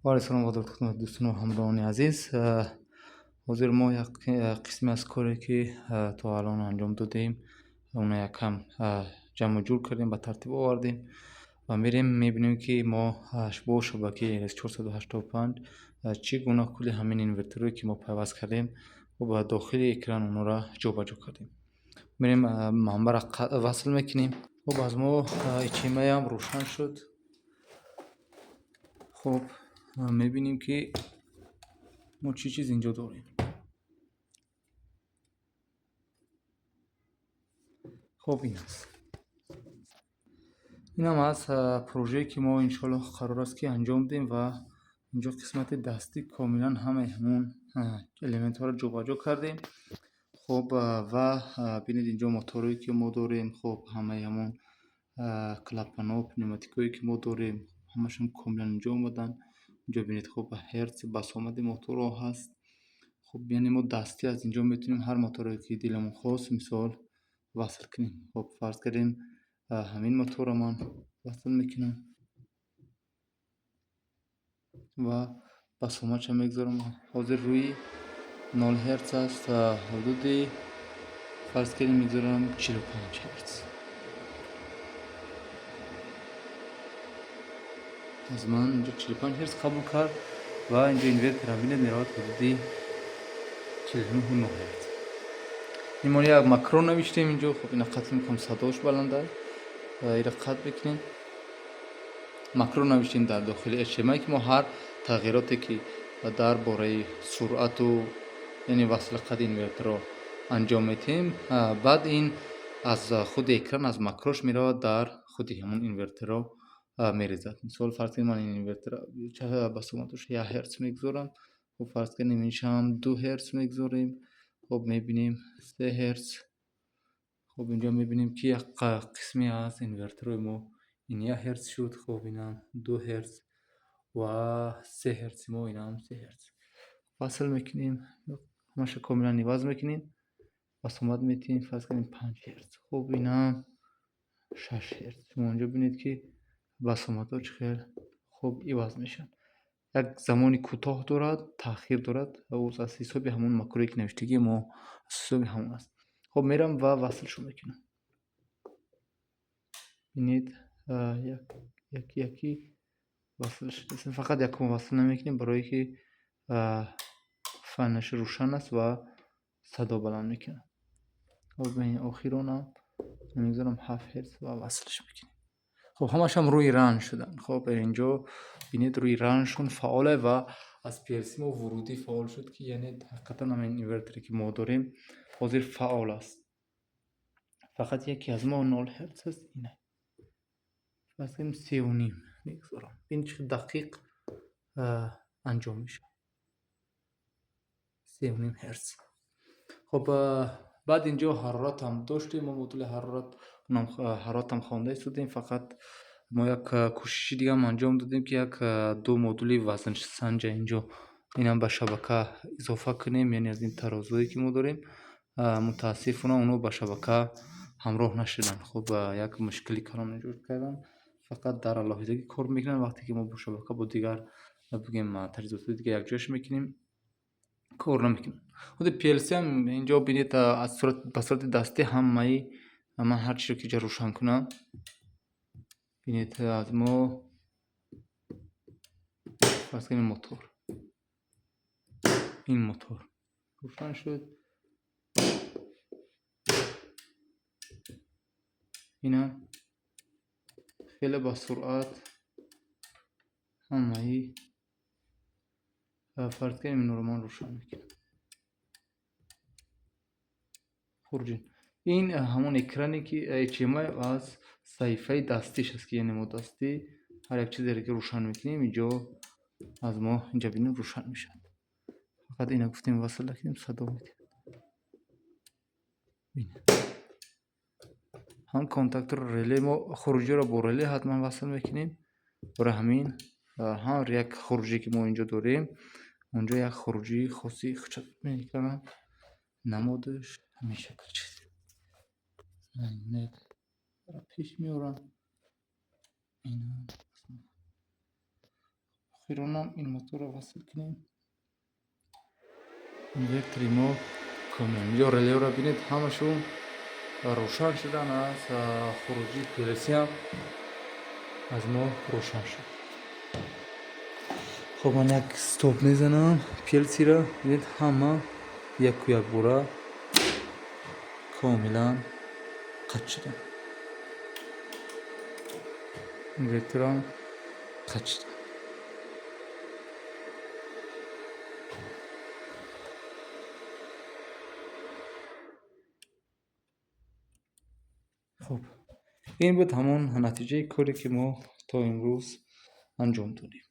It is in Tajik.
Ва салом ва дуруд хидмати дӯстону ҳамроҳони азиз. Ҳозир мо як қисме аз коре, ки то алон анҷом додем, онро якам ҷамъу ҷур кардем, ба тартиб овардем ва мерем, мебинем, ки мо бо шабакаи RS485 чӣ гуна кулли ҳамин инверторое, ки мо пайваст кардем, ба дохили экран онҳоро ҷобаҷо кардем. Мерем, манбаъро васл мекунем. Хуб, аз мо HMI-ам рӯшан шуд. Хуб, мебинем, ки мо чӣ чиз инҷо дорем. Хуб, ин аст. Инам аз прожее, ки мо иншоаллоҳ қарор аст, ки анҷом диҳем, ва инҷо қисмати дастӣ комилан ҳамаи ҳамон элементҳоро ҷобаҷо кардем. Хуб, ва бинед, инҷо моторое, ки мо дорем, хуб, ҳамаи ҳамон клапанҳо, пневматикое, ки мо дорем, ҳамашон комилан инҷо омаданд. Инҷо бинед, хуб, ҳерц басомади моторҳо ҳаст. Хуб, яъне мо дастӣ аз инҷо метавонем ҳар моторе, ки диламон хост, мисол, васл кунем. Хуб, фарз кардем, ҳамин моторро ман васл мекунам ва басомадша мегузорам. Ҳозир рӯи 0 ҳерц аст, ҳудуди, фарз кардем, мегузорам 45 ҳерц. Аз ман инҷо 45 ҳерц қабул кард ва инҷо инверторам, бинед, меравад ҳудуди 49 ҳерц. Ин мо як макро навиштем инҷо. Хуб, ина қатъ мекунам, садош баланд аст, ира қатъ мекунем. Макро навиштем дар дохили HMI, ки мо ҳар тағйироте, ки дар бораи суръату, яъне васли қади инверторро анҷом медиҳем, баъд ин аз худи экран, аз макрош меравад, дар худи ҳамон инверторро мерезад. Мисол, фарз кунем, ман ин инвертор басоматаш 1 ҳерц мегузорам. Хуб, фарз кунем, иншам 2 ҳерц мегузорем. Хуб, мебинем, 3 ҳерц. Хуб, инҷо мебинем, ки як қисме аз инверторҳои мо ин 1 ҳерц шуд. Хуб, инам 2 ҳерц ва 3 ҳерци мо, инам 3 ҳерц. Васл мекунем, ҳамаша комилан иваз мекунем, басомад метиҳем, фарз кунем, 5 ҳерц. Хуб, инам 6 ҳерц. Шумо инҷо бинед, ки басомадҳо чӣ хел хуб иваз мешаванд. Як замони кӯтоҳ дорад, таъхир дорад ва аз ҳисоби ҳамон макрое, ки навиштагии мо, аз ҳисоби ҳамон аст. Хуб, мерам ва васлшо мекунам. Бинед, яки яки васл шуд. Фақат якум васл намекунем, барое ки фанаш рӯшан аст ва садо баланд мекунад. Хуб, охиронам мегузорам 7 ҳерц ва васлш мекунем. Хуб, ҳамашам рӯи run шуданд. Хуб, инҷо бинед, рӯи run шон фаъоле ва аз PLC мо вурудӣ фаъол шуд, ки яъне ҳақиқатан ҳамин инверторе, ки мо дорем, ҳозир фаъол аст. Фақат яке аз мо 0 ҳерц аст, ина. Фарз кунем, 3,5 мегузорам. Бин, чӣ дақиқ анҷом мешавад. 3,5 ҳерц. Хуб, баъд инҷо ҳароратам доштем, мо модули ҳарорат, унам ҳароратам хонда истодем. Фақат мо як кӯшиши дигаам анҷом додем, ки як ду модули вазнсанҷа инҷо инам ба шабака изофа кунем, яъне аз ин тарозуе, ки мо дорем. Мутаассифона, онҳо ба шабака ҳамроҳ нашуданд. Хуб, як мушкили калон эҷод карданд. Фақат дар алоҳидагӣ кор мекунанд. Вақте ки мо бо шабака, бо дигар, бигем, таҷҳизотҳои дига якҷояш мекунем, кор намекунанд. Худи PLC ҳам инҷо бинед, аз ба сурати дастӣ ҳамаи ман ҳар чиро, ки инҷо рӯшан кунам, бинед, аз мо, фарз кунем, мотор, ин мотор рӯшан шуд, инам хеле ба суръат ҳамаи, фарз кунем, инро ман рӯшан мекунам. Хурҷин, ин ҳамон экране, ки HMI аз саҳифаи дастиш аст, ки яъне мо дастӣ ҳар як чизеро, ки рӯшан мекунем, инҷо аз мо инҷа бинем, рӯшан мешавад. Фақат ина гуфтем, васл накунем, садо медиҳад. Бинед, ҳам контактор, реле, мо хуруҷиро бо реле ҳатман васл мекунем. Барои ҳамин ҳар як хуруҷие, ки мо инҷо дорем, онҷо як хуруҷии хоси худша мекунад. Намодаш ҳамин шакл чиз пеш меорам. Охиронам ин моторро васл кунем. Инвертори мо комил. Инҷо релеро бинед, ҳамашон рӯшан шудан. Аз хуруҷии PLC ҳам аз мо рӯшан шуд. Хоб, ман як стоп мезанам PLC-ро. Бинед, ҳама яку якбора комилан қатъ шуданд. Инверторам қатъ шуд. Хуб, ин буд ҳамон натиҷаи коре, ки мо то имрӯз анҷом додем.